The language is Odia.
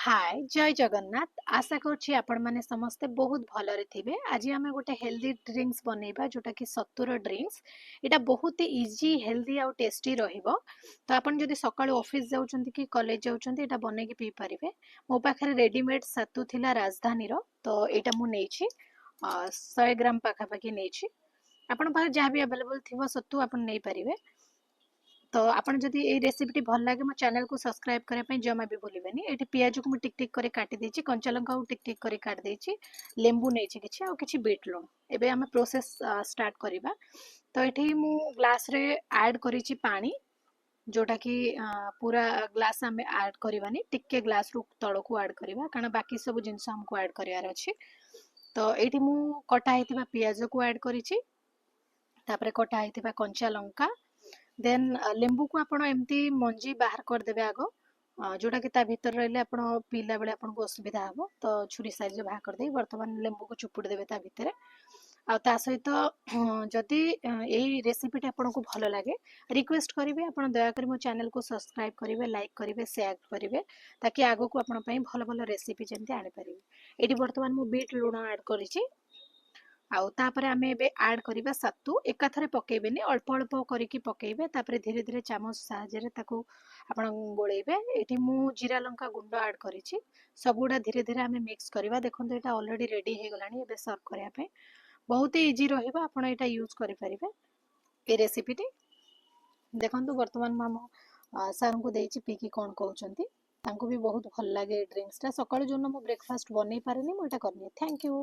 ହାଏ, ଜୟ ଜଗନ୍ନାଥ। ଆଶା କରୁଛି ଆପଣମାନେ ସମସ୍ତେ ବହୁତ ଭଲରେ ଥିବେ। ଆଜି ଆମେ ଗୋଟେ ହେଲ୍ଦି ଡ୍ରିଙ୍କସ୍ ବନେଇବା, ଯେଉଁଟାକି ସତୁର ଡ୍ରିଙ୍କସ୍। ଏଇଟା ବହୁତ ଇଜି, ହେଲ୍ଦି ଆଉ ଟେଷ୍ଟି ରହିବ। ତ ଆପଣ ଯଦି ସକାଳୁ ଅଫିସ୍ ଯାଉଛନ୍ତି କି କଲେଜ ଯାଉଛନ୍ତି, ଏଇଟା ବନେଇକି ପିଇପାରିବେ। ମୋ ପାଖରେ ରେଡ଼ିମେଡ୍ ସାତୁ ଥିଲା ରାଜଧାନୀର, ତ ଏଇଟା ମୁଁ ନେଇଛି, 100 ଗ୍ରାମ ପାଖାପାଖି ନେଇଛି। ଆପଣଙ୍କ ପାଖରେ ଯାହା ବି ଆଭେଲେବଲ୍ ଥିବ ସତୁ ଆପଣ ନେଇପାରିବେ। ତ ଆପଣ ଯଦି ଏଇ ରେସିପିଟି ଭଲ ଲାଗେ, ମୋ ଚ୍ୟାନେଲକୁ ସବସ୍କ୍ରାଇବ୍ କରିବା ପାଇଁ ଜମା ବି ଭୁଲିବେନି। ଏଠି ପିଆଜକୁ ମୁଁ ଟିକ୍ ଟିକ୍ କରି କାଟି ଦେଇଛି, କଞ୍ଚା ଲଙ୍କାକୁ ଟିକ୍ ଟିକ୍ କରି କାଟି ଦେଇଛି, ଲେମ୍ବୁ ନେଇଛି କିଛି ଆଉ କିଛି ବିଟ୍ ଲୁଣ। ଏବେ ଆମେ ପ୍ରୋସେସ୍ ଷ୍ଟାର୍ଟ କରିବା। ତ ଏଠି ମୁଁ ଗ୍ଲାସରେ ଆଡ଼୍ କରିଛି ପାଣି, ଯେଉଁଟାକି ପୁରା ଗ୍ଲାସ୍ ଆମେ ଆଡ଼୍ କରିବାନି, ଟିକେ ଗ୍ଲାସ୍ରୁ ତଳକୁ ଆଡ଼୍ କରିବା, କାରଣ ବାକି ସବୁ ଜିନିଷ ଆମକୁ ଆଡ଼୍ କରିବାର ଅଛି। ତ ଏଇଠି ମୁଁ କଟା ହେଇଥିବା ପିଆଜକୁ ଆଡ଼୍ କରିଛି, ତାପରେ କଟା ହେଇଥିବା କଞ୍ଚା ଲଙ୍କା, ଦେନ୍ ଲେମ୍ବୁକୁ ଆପଣ ଏମିତି ମଞ୍ଜି ବାହାର କରିଦେବେ ଆଗ, ଯେଉଁଟାକି ତା ଭିତରେ ରହିଲେ ଆପଣ ପିଇଲା ବେଳେ ଆପଣଙ୍କୁ ଅସୁବିଧା ହେବ। ତ ଛୁରୀ ସାଇଜ୍ରେ ବାହାର କରିଦେଇ ବର୍ତ୍ତମାନ ଲେମ୍ବୁକୁ ଚୁପୁଡ଼ି ଦେବେ ତା ଭିତରେ। ଆଉ ତା ସହିତ ଯଦି ଏଇ ରେସିପିଟି ଆପଣଙ୍କୁ ଭଲ ଲାଗେ, ରିକ୍ୱେଷ୍ଟ କରିବେ ଆପଣ ଦୟାକରି ମୋ ଚ୍ୟାନେଲକୁ ସବସ୍କ୍ରାଇବ୍ କରିବେ, ଲାଇକ୍ କରିବେ, ସେୟାର କରିବେ, ତାକି ଆଗକୁ ଆପଣଙ୍କ ପାଇଁ ଭଲ ଭଲ ରେସିପି ଯେମିତି ଆଣିପାରିବେ। ଏଇଠି ବର୍ତ୍ତମାନ ମୁଁ ବିଟ୍ ଲୁଣ ଆଡ଼୍ କରିଛି। ଆଉ ତାପରେ ଆମେ ଏବେ ଆଡ଼୍ କରିବା ସାତୁ। ଏକାଥରେ ପକେଇବେନି, ଅଳ୍ପ ଅଳ୍ପ କରିକି ପକେଇବେ, ତାପରେ ଧୀରେ ଧୀରେ ଚାମଚ ସାହାଯ୍ୟରେ ତାକୁ ଆପଣ ଗୋଳେଇବେ। ଏଇଠି ମୁଁ ଜିରା ଲଙ୍କା ଗୁଣ୍ଡ ଆଡ଼୍ କରିଛି। ସବୁଗୁଡ଼ା ଧୀରେ ଧୀରେ ଆମେ ମିକ୍ସ କରିବା। ଦେଖନ୍ତୁ, ଏଇଟା ଅଲରେଡ଼ି ରେଡ଼ି ହେଇଗଲାଣି ଏବେ ସର୍ଭ କରିବା ପାଇଁ। ବହୁତ ଇଜି ରହିବ, ଆପଣ ଏଇଟା ୟୁଜ୍ କରିପାରିବେ ଏ ରେସିପିଟି। ଦେଖନ୍ତୁ, ବର୍ତ୍ତମାନ ମୁଁ ଆମ ସାର୍ଙ୍କୁ ଦେଇଛି, ପିଇକି କ'ଣ କହୁଛନ୍ତି। ତାଙ୍କୁ ବି ବହୁତ ଭଲ ଲାଗେ ଏ ଡ୍ରିଙ୍କସଟା। ସକାଳୁ ଯେଉଁଦିନ ମୁଁ ବ୍ରେକଫାଷ୍ଟ ବନେଇ ପାରେନି, ମୁଁ ଏଇଟା କରିନିଏ। Thank you.